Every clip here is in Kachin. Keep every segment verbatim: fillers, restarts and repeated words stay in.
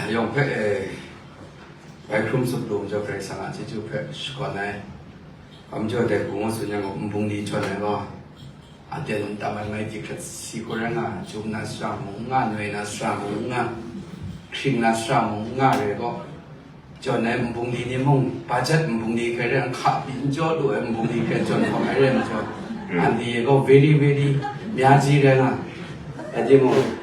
Yawng hpe, e, bai hkrum tsup lu majaw Karai Kasang a chyeju hpe shakawn ai. Hpa majaw dai hku ngu tsun yang gaw, nbungli jawn ai gaw, aten taman mai di hkrat si hku rai nga, jum na sara mung n nga, noi na sara mung n nga, hkring na sara mung n nga rai gaw, jawn ai nbungli ni mung, budget nbungli hkrai rai, hka pyi n jaw lu ai nbungli hkrai jawn hkawm ai rai majaw, anhte gaw very, very myaji rai nga. Rai timung,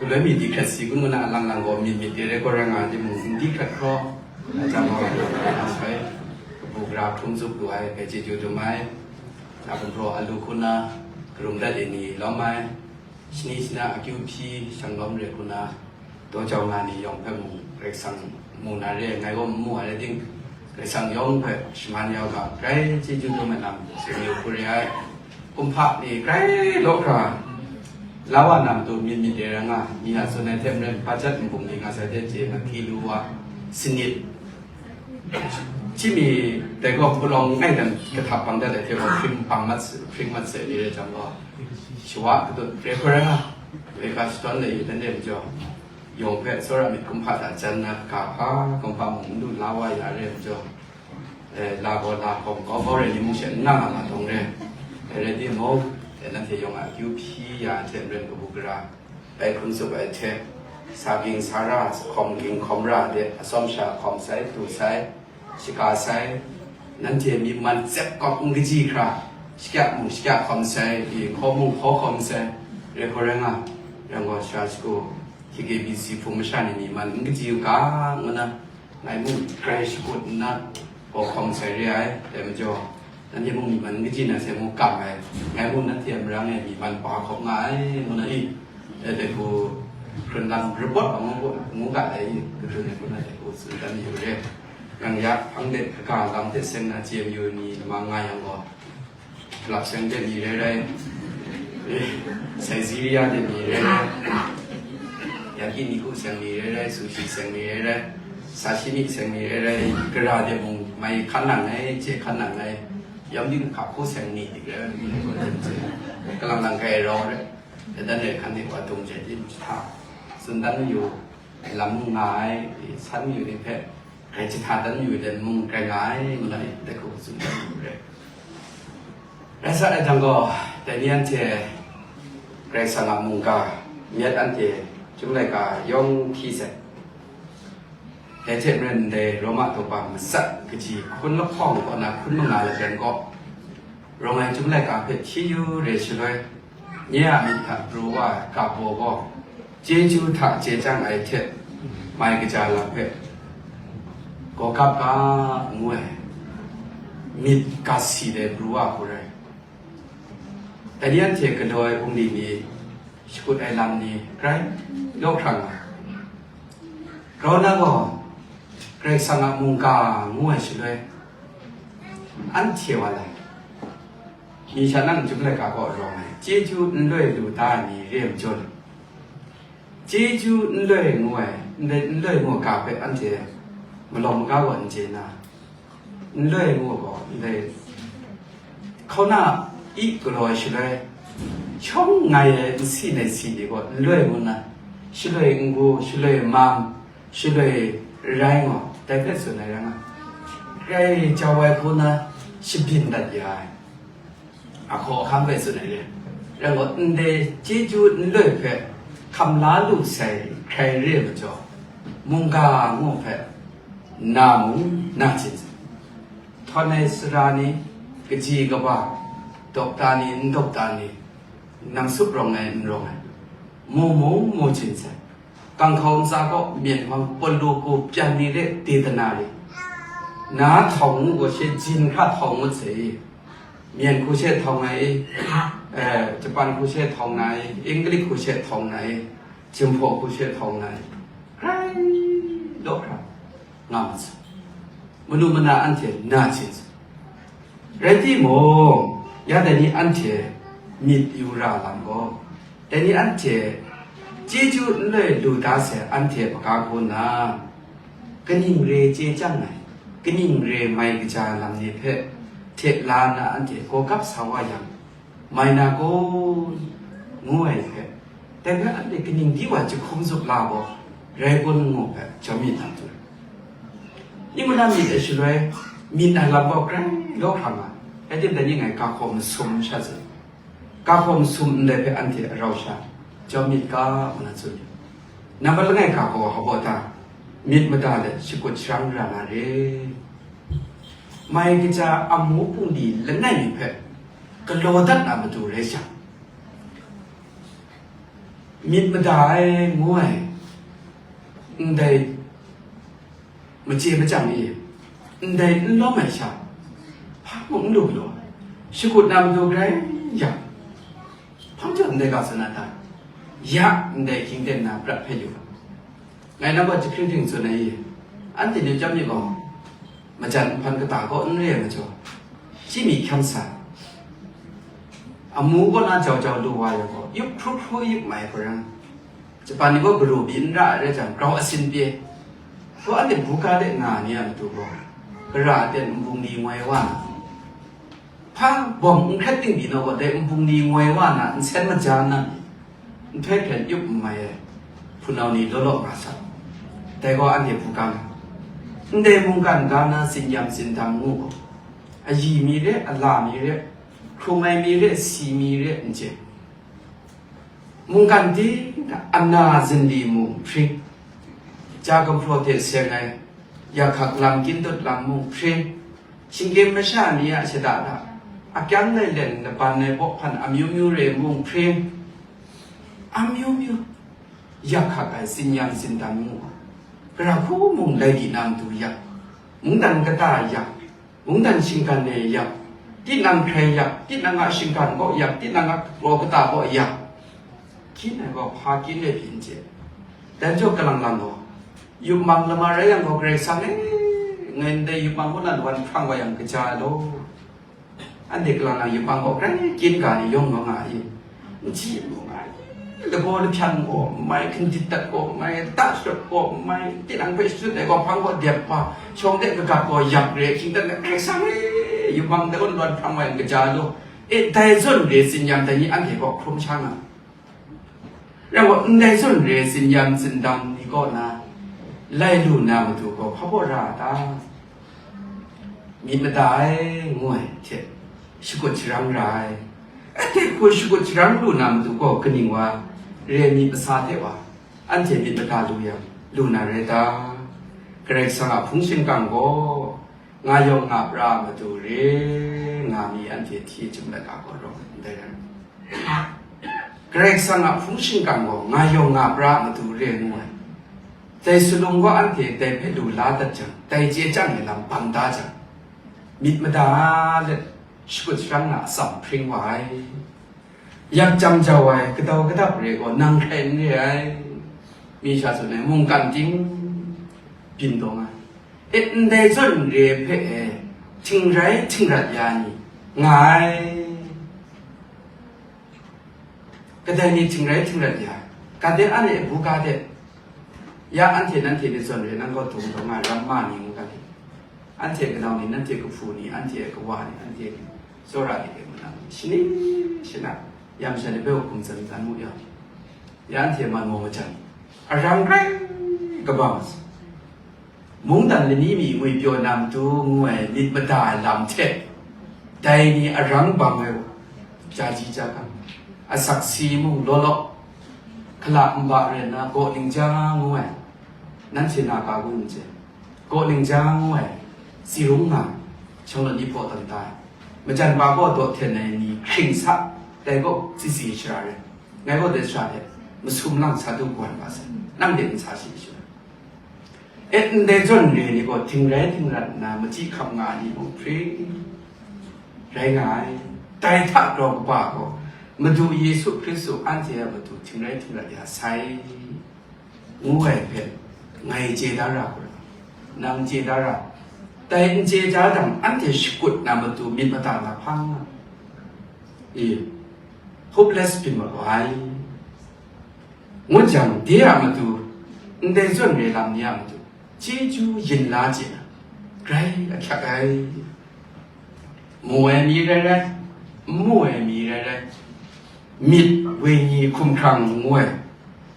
galoi mi di hkrat si kun ngu na, alang lang gaw myit myit de rai gaw rai nga ai timung, n di hkrat hkraw, a jang gaw, a soi, kabu gara hkrum tsup lu ai, bai chyeju dum ai, na gumhpraw alu hku na, karum dat e ni lawm ai, shani shana akyu hpyi shanglawm re hku na, daw jau nga ni yawng hpe mung, Karai Kasang mu na re ai, ngai gaw n mu ai rai ting, Karai Kasang yawng hpe shaman yau ga, grai chyeju dum ai lam, tsun yu hku re ai. Kumhpa ni grai law hkra, la wa na matu myit myit de rai nga, ni a tsun ai hte maren, budget nbungli nga sai hte chye, mahkri lu wa, sanit, chyi mi, dai gaw palawng ngai dan kahtap bang dat ai hte gaw, hpring bang mat, hpring mat sai ni rai jang gaw, shawa katut re hkoi rai nga, re ga shadawn lai yu dan re majaw, yawng hpe tsawra myit kumhpa hta jan na, ga hpa kumhpa mung n lu la wa ya re majaw, e, la gaw la hkawm kau kau rai ni mung she n na nga ma dawng re. E, rai timung, e, nanhte yawng a akyu hpyi ya ai hte maren kabu gara, bai hkrum tsup ai hte, sa ging sa ra, hkawm ging hkawm ra de, atsawm sha hkawm sai, du sai, shaga sai, nanhte myi man tsep kawp n kaji hkra, shakya mung shakya hkawm sai, i hkaw mung hkaw hkawm sai, re hkoi rai nga, rai gaw sara shagu, K K B C hpung masha ni myi man n kaji u ga, ngu na, ngai mung grai shakut nna, gaw hkawm sai re ai, dai majaw, nanhte mung myi man n kaji na sai ngu kam ai, ngai mung nanhte a marang e myi man pa hkawm nga ai, ngu na i, dai hku hkrun lam report ngu, ngu ga ai i, kadun ai hku na dai hku tsun dan yu re. Yang ya, hpang de kaga lam hte seng na J M U ni lamang nga yang gaw, Kalap seng de ni rai rai, Caesarea de ni rai rai, Yakiniku seng ni rai rai, Sushi seng ni rai rai, Sashimi seng ni rai rai, gara de mung mai hkan nang ai, chye hkan nang ai, yawm di hka hku seng ni dik rai rai, kalang lang kai rau rai, dan rai hkan de wa dung jai di hta, tsun dan yu, lam nga ai, san yu ni hpe, Rai jahta dan yu dan mung rai nga ai, ngu na i, dai hku tsun dan yu re. Rai sa ai jang gaw, dai ni anhte Karai Kasang a mungga, myit anhte Chyum laika yawng hti sai. Dai hte maren ndai Roma daw ba matsat kaji hkun lahkawng kaw na hkun manga laben gaw, rawng ai Chyum laika hpe hti yu re shaloi, nye a myit hta pru wa ai ga baw gaw, chyeju hta chye chyang ai hte mai kaja lam hpe gaw gap ga ngu ai myit ga si dai pru wa hku rai. Dai ni anhte galaw ai bungli ni, shakut ai lam ni grai law hkrang ai. Grau na gaw, Karai Kasang a mungga ngu ai shaloi, anhte wa lai. Ni sha nang Chyum laika kaw rawng ai, chyeju n loi lu da ai ni re ai majaw le. Chyeju n loi ngu ai, ndai n loi ngu ai ga hpe anhte malawng maga gaw n chye na, n loi ngu ai gaw, ndai hkauna i galaw ai shaloi, shawng ngai ai nsi nai si ni gaw n loi ngu na, shaloi n gu, shaloi mam, shaloi rai ngu, dai hpe tsun ai rai nga. Grai jau ai hku na shabyin dat ya ai. Ahkaw ahkang hpe tsun ai re. Rai gaw, ndai chyeju n loi hpe hkam la lu sai hkrai re ai majaw, mungga ngu hpe na mung na chyin sai. Htawn ai sara ni, kaji kaba, dawk ta ni, n dawk ta ni, nang sup rawng ai, n rawng ai, mu mung mu chyin sai. Ganghkau ntsa kaw myen hpang, Pawlu hku pyan ni re, de dana re. Na htawng ngu gaw she, jin hkra htawng ngut sai i, myen hku she htawng ai i, eh, Japan hku she htawng na i, English hku she htawng na i, Jinghpaw hku she htawng na i, grai law hkra nga mat sai. Manu mana anhte na chyin sai. Rai timung, ya dai ni anhte myit yu ra lam gaw, dai ni anhte chyeju n loi lu da sai anhte hpaga hku nna, kaning re chye chyang ai, kaning re mai kaja lam ni hpe hte la nna anhte gaw gap sa wa yang, mai na gaw, ngu ai hpe, dai hpe anhte kaning di wa jahkum zup la gaw, Rai kun ngu hpe chyawm myit na tsun. Ning mada myit ai shaloi, myit ai lam gaw grai law hkra nga, rai timung dai ni ngai ga hkaw masum masha tsun. Ga hkaw masum ndai hpe anhte arau sha, chyawm myit ga, ngu na tsun. Nambat langai ga hkaw hpa baw ta, myit mada let shakut sharang ra na re. Mai kaja amu bungli langai mi hpe galaw dat na matu rai shang, myit mada ai ngu ai, ndai mace machyang e, ndai n lawm ai sha, hpa mung n lu galaw ai, shakut na matu grai yang, hpang jaw ndai ga tsun na ta, ya ndai hkying ten na prat hpe yu ai. Ngai nang gaw jahpring hpring tsun ai i, anhte ni chyawm ni gaw, majan nhpan kata kaw n re ai majaw, chyi mi hkyam sa, amu kaw na jau jau lu wa yang gaw, yup hkru hkru yup mai hku rai, Japan ni gaw garu byin n ra ai rai jang, grau asin pye, ko anhte buga de nga ni a matu gaw, gara aten nbung ni ngoi wa na, hpa bawm n hkret ting byin gaw, dai nbung ni ngoi wa na, nsen maja nna, nhtoi hkren yup n mai ai hpunau ni law law nga sa, dai gaw anhte buga nga, ndai mungkan ga na tsinyam tsindam ngu gaw, ayi mi re, ala mi re, hkrung ai mi re, si mi re, n chye. Mungkan ting hta ana zinli mung hpring, ja gumhpraw hte seng ai, yakhak lam, kyintut lam mung hpring, shinggyim masha ni a shada hta, akyang lailen laban ai bawhpan amyu myu re mung hpring, amyu myu, yakhak ai tsinyam tsindam mung, gara hku mung lai di na matu yak, mungdan kata yak, mungdan shinggan e yak, tinang hkrai yak, tinang a shinggan kaw yak, tinang a kraw kata kaw yak, hkyin ai gaw hpa hkyin e pyi n chye. Dan jaw kalang lang gaw, yupmang lama rai yang gaw, Karai Kasang e, ngai ndai yupmang kaw na lawan hprang wa yang kaja ai law. Anhte kalang lang yupmang gaw, grai kyin ga ni yawng yawng nga i, n chyi n mu nga i, lagaw lahpyan gaw n mai, hkindit dat gaw n mai, ta sharawt gaw n mai, tinang hpe shadut ai gaw hpang gaw dep wa, shawng de kagat gaw yak re, hkying dan ai Karai Kasang e, yupmang dai gaw n lawan hprang wa yang kaja law, e, dai zawn re tsinyam dai ni anhte kaw hkrum sha nga. Rai gaw, ndai zawn re tsinyam tsindam ni kaw na, lai lu na matu gaw hpa baw ra a ta? Myit mada ai, ngu ai hte, shakut sharang ra ai. Anhte hku shakut sharang lu na matu gaw kaning wa, re myit masa hte wa, anhte myit mada lu yang, lu na rai ta? Karai Kasang a hpung shingkang gaw, nga yawng nga pra matu re nga mi anhte hti chyum dat ga gaw rawng ndai rai. Karai Kasang a hpung shingkang gaw nga yawng nga pra matu re ngu ai. Dai salum gaw anhte dai hpe lu la dat jang, dai chye chyang ai lam bang da jang, myit mada let shakut sharang na atsam hpring wa ai. Yak jam jau ai, kadau kadap re gaw nang hkrai n re ai. Mi sha tsun ai, mungkan ting byin taw nga ai. E, ndai zawn re hpe e, htingrai htingrat ya ni nga ai. Kadai ni htingrai htingrat ya, gade an e buga de, ya anhte nanhte ni zawn re nang gaw dung taw nga ai, ramma ni ngu ga ni, anhte kanau ni, nanhte kahpu ni, anhte kawa ni, anhte tsawra ni hpe manang shani shana, yam sha ni hpe hkum tsan dan mu yang, ya anhte man maw majan, arang rai kaba ma sa, mungdan lani mi ngwipyaw na matu ngu ai myit mada ai lam hte, dai ni arang bang ai, jaji jagang, asak si mung law law, hkala nba ren na gaw ningja ngu ai, nanhte na ka gun n chye, gaw ningja ngu ai, tsi rung nga, shawng law ni hpaw tawn ta ai, majan pa gaw daw hten ai ni hkring sa, dai gaw tsitsi shara rai, ngai gaw dai shara hte masum lang sa du gawan ga sai, nang de n sa shi shara. E, ndai zawn re ni gaw htingrai htingrat nna machyi hkam nga ai ni mung hpring rai nga ai. Dai hta grau kaba gaw, Madu Yesu Hkristu anhte a matu htingrai htingrat ya sai, ngu ai hpe, ngai chye da ra hkra, nang chye da ra, dai n chye da dang, anhte shakut na matu myit mada na hpa nga, e, hopeless byin mat wa ai. Ngut jang, de a matu, ndai zawn re lam ni a matu, chyeju yin la chye na, grai ahkyak ai. Mu ai mi rai rai, n mu ai mi rai rai, myit, wenyi, hkumhkrang ngu ai,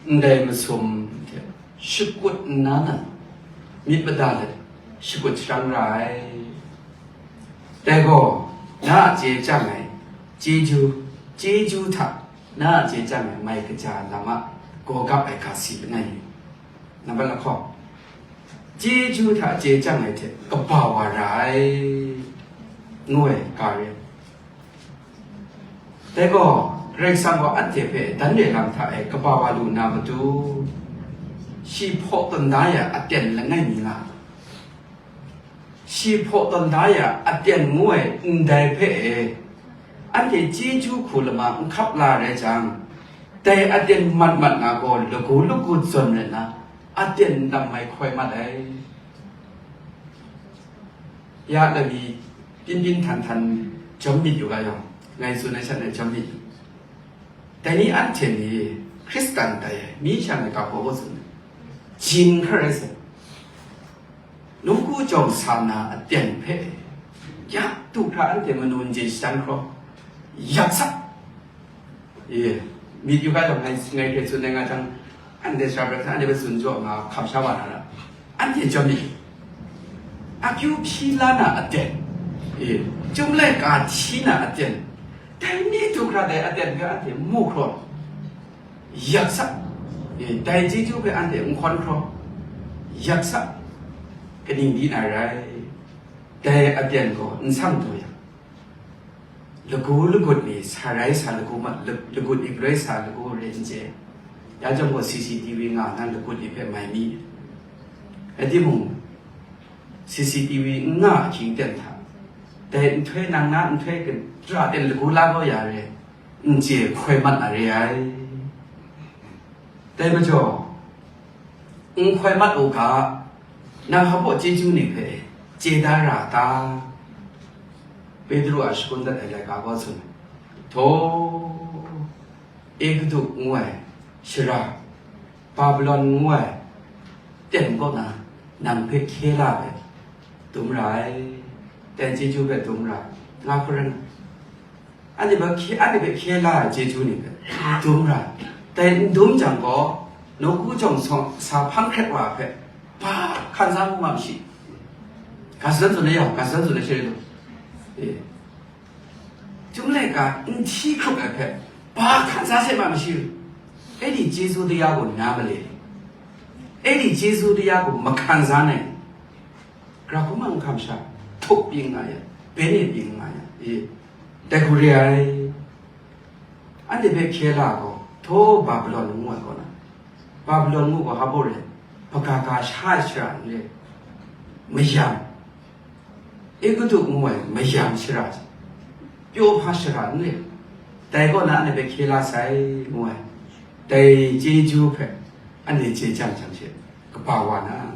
ndai masum hte shakut nna nan, myit mada let shakut sharang ra ai. Dai gaw, na a chye chyang ai chyeju, chyeju hta na a chye chyang ai mai kaja lam a gaw gap ai ga si langai mi. Nambat lahkawng, chyeju hta chye chyang ai hte kaba wa ra ai, ngu ai ga re. Dai gaw, Karai Kasang gaw anhte hpe dan re lam hta e kaba wa lu na matu, shi hpaw tawn da ya aten langai mi nga, shi hpaw tawn da ya aten ngu ai ndai hpe e, anhte chyeju hku lama n hkap la rai jang, dai aten mat mat na gaw lagu lagu zawn rai nna, aten ndam mai hkoi mat ai. Ya lami pyin pyin htan htan jawm myit yu ga yawng, ngai tsun ai shat ngai jawm myit yu. Dai ni anhte ni Hkristan tai ai, mi sha ngai ga hpaw gaw tsun ai. Jin hkra rai sai. Nawku jawng sa na aten hpe, ya du hkra anhte manu n je shatan hkraw, yak sa. E, myit yu ga yawng ngai, ngai hpe tsun ai nga jang, anhte sara prat hta, anhte hpe tsun jaw nga hkam sha wa na ra. Anhte jawm myit. Akyu hpyi la na aten, e, chyum laika hti na aten, dai ni du hkra dai aten hpe anhte mu hkraw, yak sa. E, dai chyeju hpe anhte n hkawn hkraw, yak sa. Kaning di na rai? Dai aten gaw n sang taw yang, lagu lagut ni sa rai sa lagu ma, la-, lagut ni galoi sa lagu re n chye. Ya jawng gaw C C T V nga nna lagut ni hpe mai mi. Rai timung, C C T V n nga ahkying ten hta, dai nhtoi nang na nhtoi kara ten lagu la kau ya re, n chye hkoi mat na re ai. Dai majaw, n hkoi mat u ga, nang hpa baw chyeju ni hpe chye da ra ta? Petru a shakun dat ai laika gaw tsun ai. Htaw, Egutu ngu ai shara, Babilon ngu ai ten kaw na, nang hpe hkye la ai, dum ra ai, dai chyeju hpe dum ra ai, nga hkrum ai. Anhte hpe hkye, anhte hpe hkye la ai chyeju ni hpe dum ra ai. Dai n dum jang gaw, nawku jawng sa, sa hpang hkret wa ai hpe, ba hkan sa mu ma mashi. Ga shadawn tsun ai yawng, ga shadawn tsun ai share lu. E. Chyum laika n hti hkrup ai hpe, ba hkan sa se ma mashi. Eni chyeju taya gaw na male. Eni chyeju taya gaw mahkan sa nai. Gara hkum a n hkam sha, htup pyi nga ya, bene pyi nga ya, e, dai hku re ai. Anhte hpe hkye la gaw, htaw Babilon ngu ai kaw na, Babilon ngu gaw hpa baw re, hpaga ga sha ai shara n re, mayam, Egutu ngu ai mayam shara, pyaw hpa shara n re, dai kaw na anhte hpe hkye la sai, ngu ai. Dai chyeju hpe anhte chye chyang chyang she, kaba wa na.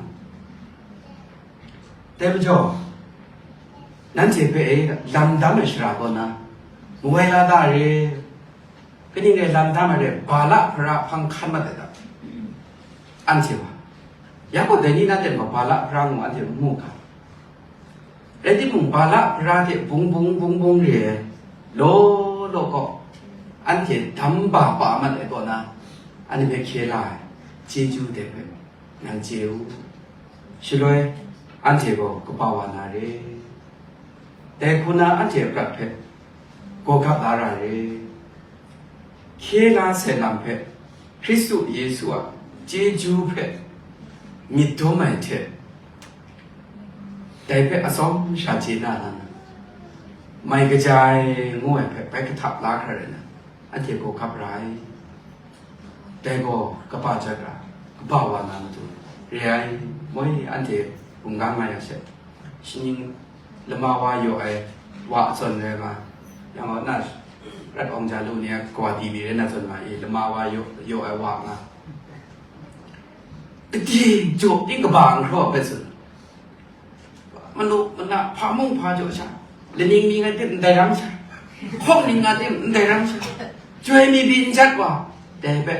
Dai majaw, nanhte hpe e lam dam ai shara kaw na, mawai la da re, kaning rai lam dam ai re, Bala hpara hpang hkan mat ai ta? Anhte wa, ya gaw dai ni na ten gaw Bala hpara ngu anhte n mu ga. Rai timung, Bala hpara hte bung bung bung bung re ai law law kaw, anhte dam ba pa mat ai kaw na, anhte hpe hkye la ai chyeju dai hpe, nang chye u. Shaloi, anhte gaw kaba wa na re. Dai hku na anhte a prat hpe gaw gap la ra re. Hkye la sai lam hpe, Hkristu Yesu a chyeju hpe myit dum ai hte, dai hpe atsawm sha chye na na, mai kaja ai ngu ai hpe bai kahtap la hkra rai na, anhte gaw gap ra ai. Dai gaw kaba jat ra, kaba wa na matu re ai, moi anhte hkungga nga ya she, shaning lama wa yaw ai wa zawn rai nga, yang gaw na rat awng ja lu ni a kawa di mi rai na zawn nga i, lama wa yaw, yaw ai wa nga, kade jaw ting kaba n hkraw ai hpe tsun. Manu mana hpa mung hpa jaw sha, laning mi nga tim ndai ram sha, hkawk ning nga tim ndai ram sha, joi mi byin jat wa, dai hpe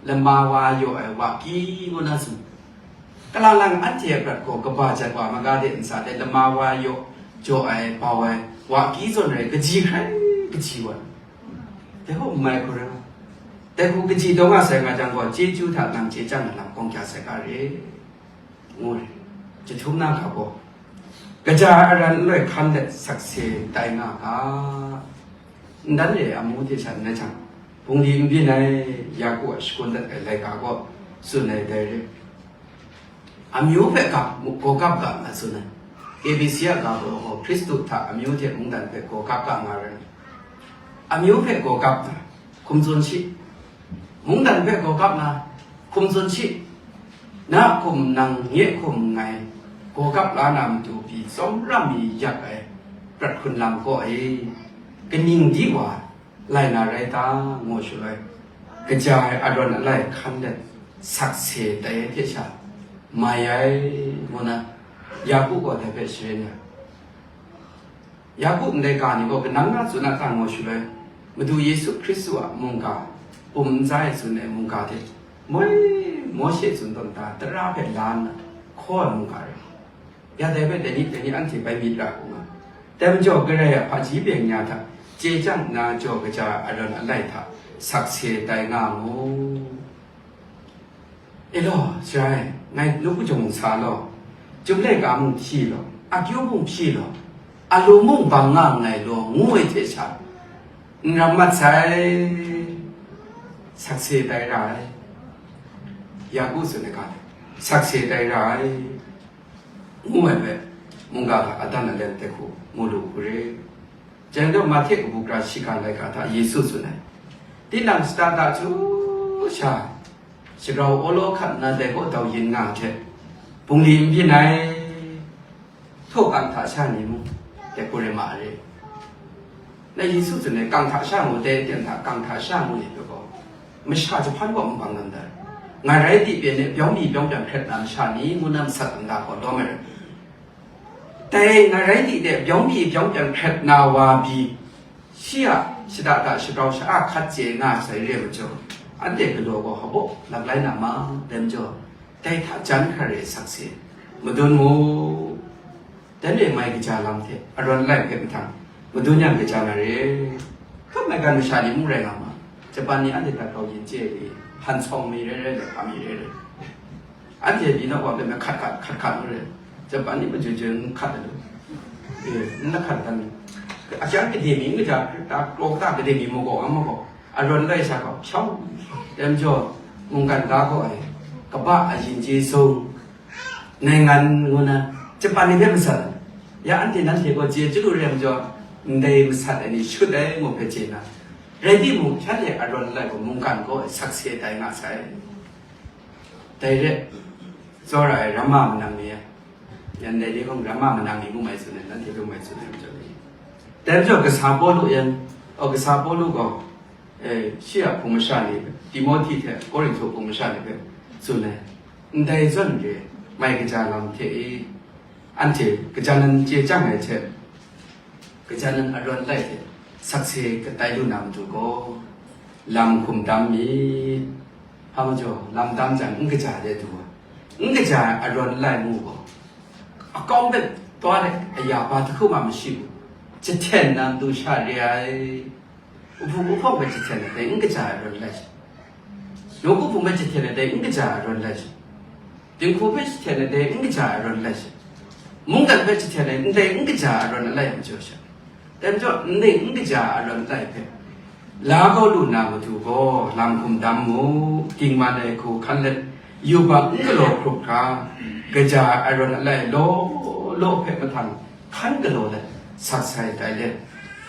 lama wa yaw ai wa ki ngu na tsun. Kalang lang anhte a prat gaw kaba jat wa maga de nsa de lama wa yaw jaw ai, bau ai, wa ki zawn rai kaji hkrai kaji wa, dai hku n mai hku rai nga. Dai hku kaji taw nga sai nga jang gaw, chyeju hta nang chye chyang ai lam kawng kya sai ga re, ngu re. Jahtum na ga gaw, kaja ai aran nloi hkan let sakse tai nga ga. Ndan re ai amu hte sha n rai jang, bungli n byin ai Yaku a shakun dat ai laika gaw tsun ai dai re. Amyu hpe gap, gaw gap ga nga tsun ai. K B C a ga gaw, Hkristu hta amyu hte mungdan hpe gaw gap ga nga rai. Amyu hpe gaw gap na, hkum tsun shi. Mungdan hpe gaw gap na, hkum tsun shi. Na hkum nang nye hkum nngai, gaw gap la na matu pyi tsawmra mi yak ai prat hkrun lam kaw e, kaning di wa lai na rai ta, ngu shaloi, kaja ai arawng alai hkan let sakse tai ai hte sha, mai ai, ngu na, Yaku gaw dai hpe sharen ai. Yaku ndai ga ni gaw kanang na tsun a ta, ngu shaloi, Madu Yesu Hkristu a mungga, pum ntsa e tsun ai mungga hte, moi, Mawshe tsun tawn ta tara hpe la nna hkaw ai mungga rai. Ya dai hpe dai ni, dai ni anhte bai myit ra hku nga. Dai majaw, Karai a hpaji byeng ya hta chye chyang nna jaw kaja ai arawng alai hta sakse tai nga mu. E law, Sara e, ngai nu kajawng sa law, Chyum laika mung hpyi law, akyu mung hpyi law, alu mung bang nga nngai law, ngu ai hte sha, n ram mat sai, sakse tai ra ai. Yaku tsun ai ga, sakse tai ra ai, ngu ai hpe, mungga hta adan alen dai hku mu lu hku re. Jen gaw, Mahte kabu gara shiga laika hta Yesu tsun ai, tinang shada da chyu sha, shagrau awlaw hkat nna dai kaw dau yin nga hte, bungli n byin ai, htaw kang hta sha ni mung, dai hku rai ma ai re. Na Yesu tsun ai, kang hta sha ngu, dai aten hta kang hta sha ngu ni hpe gaw, masha jahpan gaw n bang nan dai. Ngai rai di pyi ni, byawng mi byawng pyan hkret na masha ni ngu na masat nta gaw lawm ai rai. Dai ngai rai di de, byawng mi byawng pyan hkret na wa pyi, shi a shada da shagrau sha-a hkat chye nga sai re ai majaw, anhte galaw gaw hpabaw lap lai na ma, dai majaw, dai hta jan hkra re sakse madun mu. Dan re mai kaja lam hte arawng alai hpe mahtang madun yang kaja na re. Hkap maigan masha ni mung rai nga ma, Japan ni anhte hta grau yin chye ai, han sawng mi re re, hpa mi re re. Anhte byin wa hpe hkat hkat, hkat hkat ngu re. Japan ni majoi joi n hkat ai lu. E, n lahkat dan. Ajan kade mi n kaja, ta kraw kata kade mi magaw, a magaw. Arawng alai sha gaw, hpyaw. Dai majaw, mungkan ga gaw ai, kaba a yin chye sung, naingan ngu na, Japan ni hpe masat ai. Ya anhte nanhte gaw chye chyalu re ai majaw, ndai masat ai ni shut ai ngu hpe chye na. Rai timung, shanhte arawng alai gaw mungkan gaw ai sakse tai nga sai. Dai re, tsawra ai ramma manang ni, yan dai de hkawng ramma manang ni ngu mai tsun ai, nanhte hpe mai tsun ai majaw ni. Dai majaw kasa Pawlu yan, o, kasa Pawlu gaw, e, shi a hpung masha ni hpe, Timohti hte Korinhtu hpung masha ni hpe tsun ai, ndai zawn re, mai kaja lam hte e, anhte kaja nan chye chyang ai hte, kaja nan arawng alai hte sakse katai lu na matu gaw, lam hkum dam myit. Hpa majaw, lam dam jang n kaja de du ai, n kaja ai arawng alai mu gaw, akawng de taw de aya ba jahku ma mashi u, jahten na matu sha re ai. Uhpu uhpawng hpe jahten ai dai n kaja ai arawng alai shi, nawku hpung hpe jahten ai dai n kaja ai arawng alai shi, dinghku hpe jahten ai dai n kaja ai arawng alai shi, mungdan hpe jahten ai ndai n kaja ai arawng alai a majaw sha, dai majaw ndai n kaja ai arawng alai hpe la kau lu na matu gaw, lam hkum dam mu, dingman ai hku hkan let, yubak n galaw hkrup hkra, kaja ai arawng alai law law hpe mahtang hkan galaw let, saksai tai let,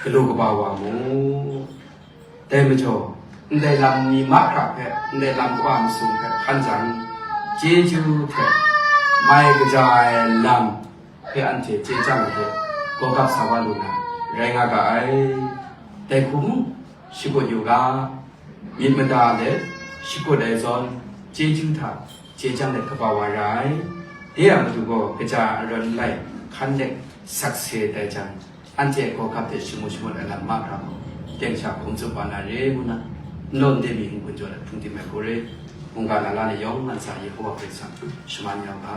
galu kaba wa mu. Dai majaw, ndai lam ni mahkra hpe, ndai lam wa masum hpe hkan jang, chyeju hte mai kaja ai lam hpe anhte chye chyang ai hte, gaw gap sa wa lu na, rai nga ga ai. Dai hku mung, shakut yu ga, myit mada let, shakut ai zawn, chyeju hta, chye chyang let kaba wa ra ai. De a matu gaw kaja arawng alai hkan let sakse tai jang, anhte gaw gap hte shamu shamut ai lam mahkra gaw, teng sha hkum tsup wa na re ngu na, n law n de mi n-gun jaw let hpung tim ai hku re, mungga na la ni yawng mat sa Yehova Karai Kasang shaman ya u ga.